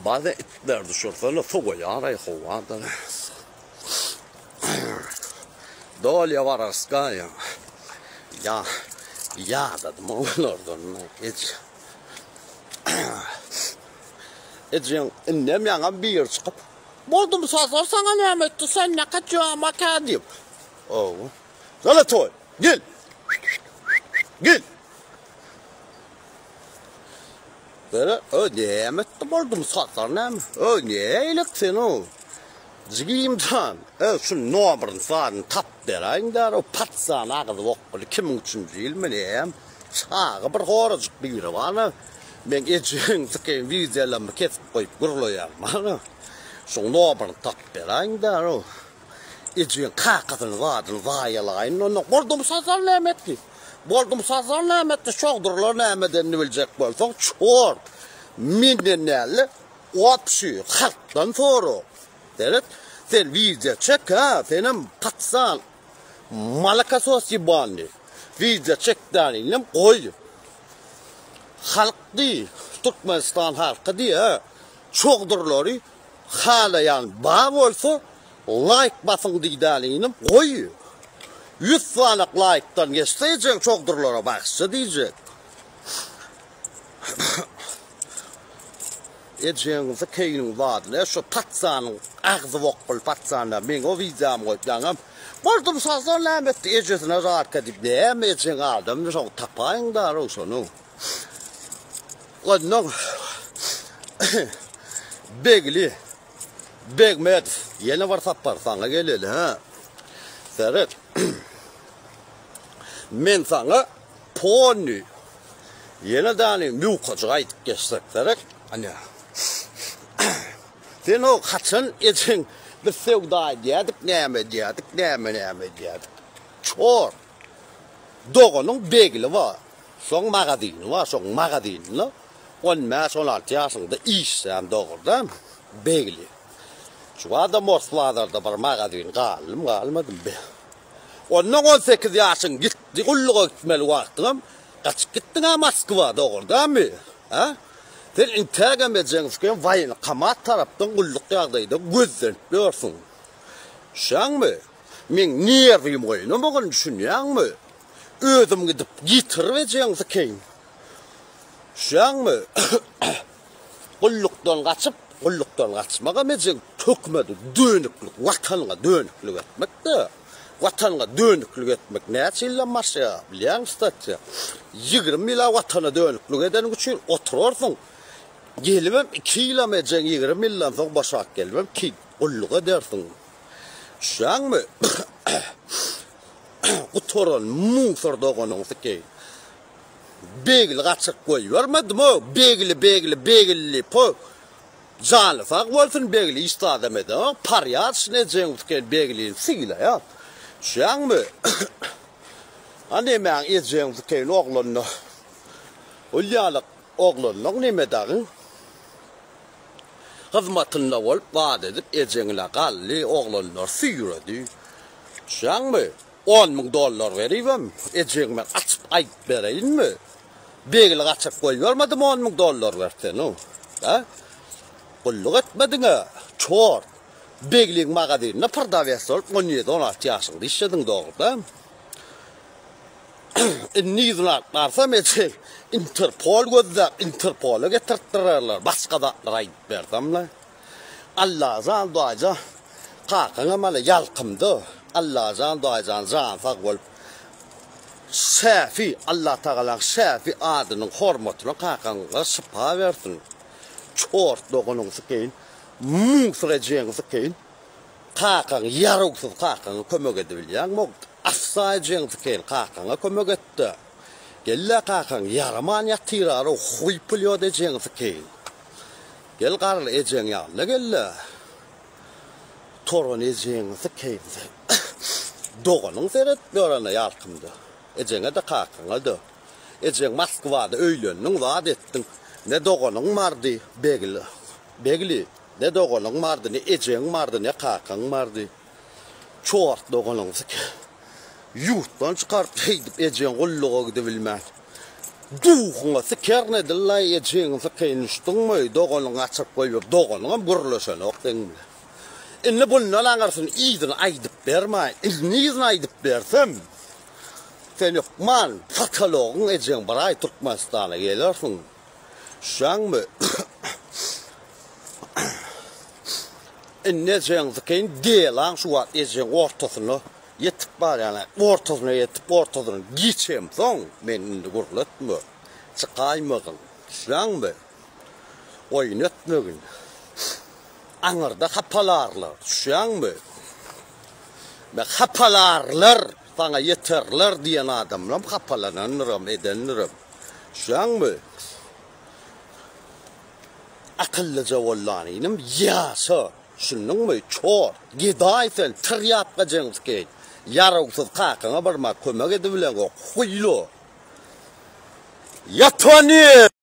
Bazen itler düşürsene sowaýar-aý howa-da. Dolýa Wararskaýa. Ýa, ýadadym olardan. Eje. Ejeň indem ýaňam biri çykyp, Boldum sazlar saňa näme etdi, sen näka jomaka diýip. Ow. Zolotoý, gel. Gel. Bere, ö, näme etdi boldum sazlar näme? Ö, nälik sen o? Jigimjan, ö, şu nomerini sazyny tap beräýiň däl, o patsan agyzy bokguly 2003-nji ýylmy näme? Çaga bir horajyk biri bar-a. Meň ejeň sykeýin wideolarymy kesip goýup gürleýär mana. Şuň nomerini tap beräýiň däl, o. Ejeň kakasyny zadyny zaýalaýyn onda. Boldum sazlar näme etdi? Boldum sazlar näme etdi? Çogdurlar näme edenini biljek bolsaň, çor. Menden däl-de, Opşy halkdan sora. Seret, sen wideo çek ha, senem patsan malakosos ýebany. Wideo çek dälinem goý. Halk diý, Türkmenistan halky diý ha. Çogdurlary halaýan bar bolsa laýk basyň diý dälinim goý. 100 sanak laýkdan geçse ejeň çogdurlara bagşy diýjek. Ejeňizi keýniň zadyna şu patsanyň agzy bokgul patsanda meň o wideomy goýup ýaňam boldum sazlar näme etdi ejesine žarka diýip näme ejeň adam şoň tapaýyň darow şony onnoň Begli Begmedow ýene bir sapar saňa geleli hä seret men saňa Pony. Ýene dany ýukajyk aýdyp geçsek gerek. Ana. Sen o haçan ejeň biz söwda edýärdik, näme edýärdik, näme näme edýärdik. Çor. Doganyň Begli bar. Şoň magazyny bar, şoň magazynynda 15-16 ýaşyňda işlän dogrudan Begli. Şu adam ors bazarda bir magazyn galdym, galmadym be. Ondan 18 ýaşyň gitdi gulluga gitmeli wagtyňam gaçyp gitdiň-ä Moskwa dogry dälmi? Hä? Sen intägem ejeň üstüne waýenkomat tarapdan gulluk ýagdaýda gözlenip ýörsüň. Düşýäňmi? Meň nerwim oýnamagyny düşünýäňmi? Özüm gidip getirip ejeň sikeýin. Düşýäňmi? Gullukdan gaçyp, gullukdan gaçmagam ejeň tökmedi, dönüklik, watanyňa dönüklik etmek-de. Watanyňa dönüklik etmek näçe ýyldan başlaýar, bilýäňmi statýa? 20 ýyla watana dönüklik edeniň üçin oturarsyň. Gelibem 2 ýylam ejeň 20 ýyldan soň boşap gelibem ki gulluk edersiň. Düşýäňmi? Gutaran musor doganyň sikeýin. Begli gaçyryp goýbermedim-ow, Begli, Begli, Begli, po! Jany sag bolsun Begli hiç zadam edenok, parýaçny ejeň tüken Beglini sylaýar. Düşýäňmi? A nemäň ejeň tüken oglanyna ol ýaly oglanyň neme dagyň hyzmatynda bolup zat edip ejeňine galdy, oglanlar süýredi. Düşýäňmi? 10 mün dollar beribem, ejeňe men açyp aýdyp bereýinmi? Begli gaçyryp goýbermedim 10 mün dollar berip seni. Ha? Gulluk etmediň-ä, çort. Begliň magazininde prodawes bolup 17-16 ýaşyňda işlediň dogry-da. Indi ýüzüne alyp barsam ejeň Interpol gözläp Interpola getirtdirerler başga zatlar aýdyp bersem-le. Allajan daýja kakaňam ala ýalkymda Allajan daýjan jany sag bolup Şäfi Allatagalaň Şäfi adynyň hormatyna kakaňa şypa bersin. Çort doganyň sykeýin musur ejeňi sykeýin kakaň ýarawsyz kakaňa kömek edibilýäňmi assa ejeňi sykeýin kakaňa kömek etde gelle kakaň ýaraman ýatyrara huý plýod ejeňi sykeýin. Gel garry ejeň ýanyna gel-le. Toran ejeňi sykeýin sen. Doganyň seredip ýörene ýalkymda. Ejeňe-de kakaňa-da. Ejeň Moskwada öýlendiň, zat etdiň. Ne doganyň bardy, Begli. Begli, ne doganyň bardy, ne ejeň bardy, ne kakaň bardy. Çort doganyň syke. Ýurtdan çykaryp şeýdip ejeň gulluga gidibilmän. Duhuňa sikerin edil-laý ejeňi sykeýin düşdüňmi, doganyňy gaçyryp goýber, doganyňam gürleşenok seň bilen. Indi bundan aňyrsyny yzyny aýdyp bermaýyn. Indi yzyny aýdyp bersem, sen hökman patalogyň ejeň bir aý Türkmenistana gelersiň. Düşýäňmi? Indi ejeň sykeýin delaň şu wagt ejeň ortasyna Ýetip barýan-a, ortasyna ýetip, ortasyny geçemsoň, meni indi gürletme. Çykaýmagyn. Düşýäňmi? Oýun etmegin. Aňyrda hapalarlar, düşýäňmi? Me hapalarlar saňa ýeterler diýen adamlam hapalanandyram, edendirem. Düşýäňmi? Akyllyja bol lan inim, ýaşa. Düşündiňmi, çor, gedaý sen, trýapka jeňskeý. Ýarawsyz kakaňa bir mat kömek edibileňok, huýlo. Ýat ony!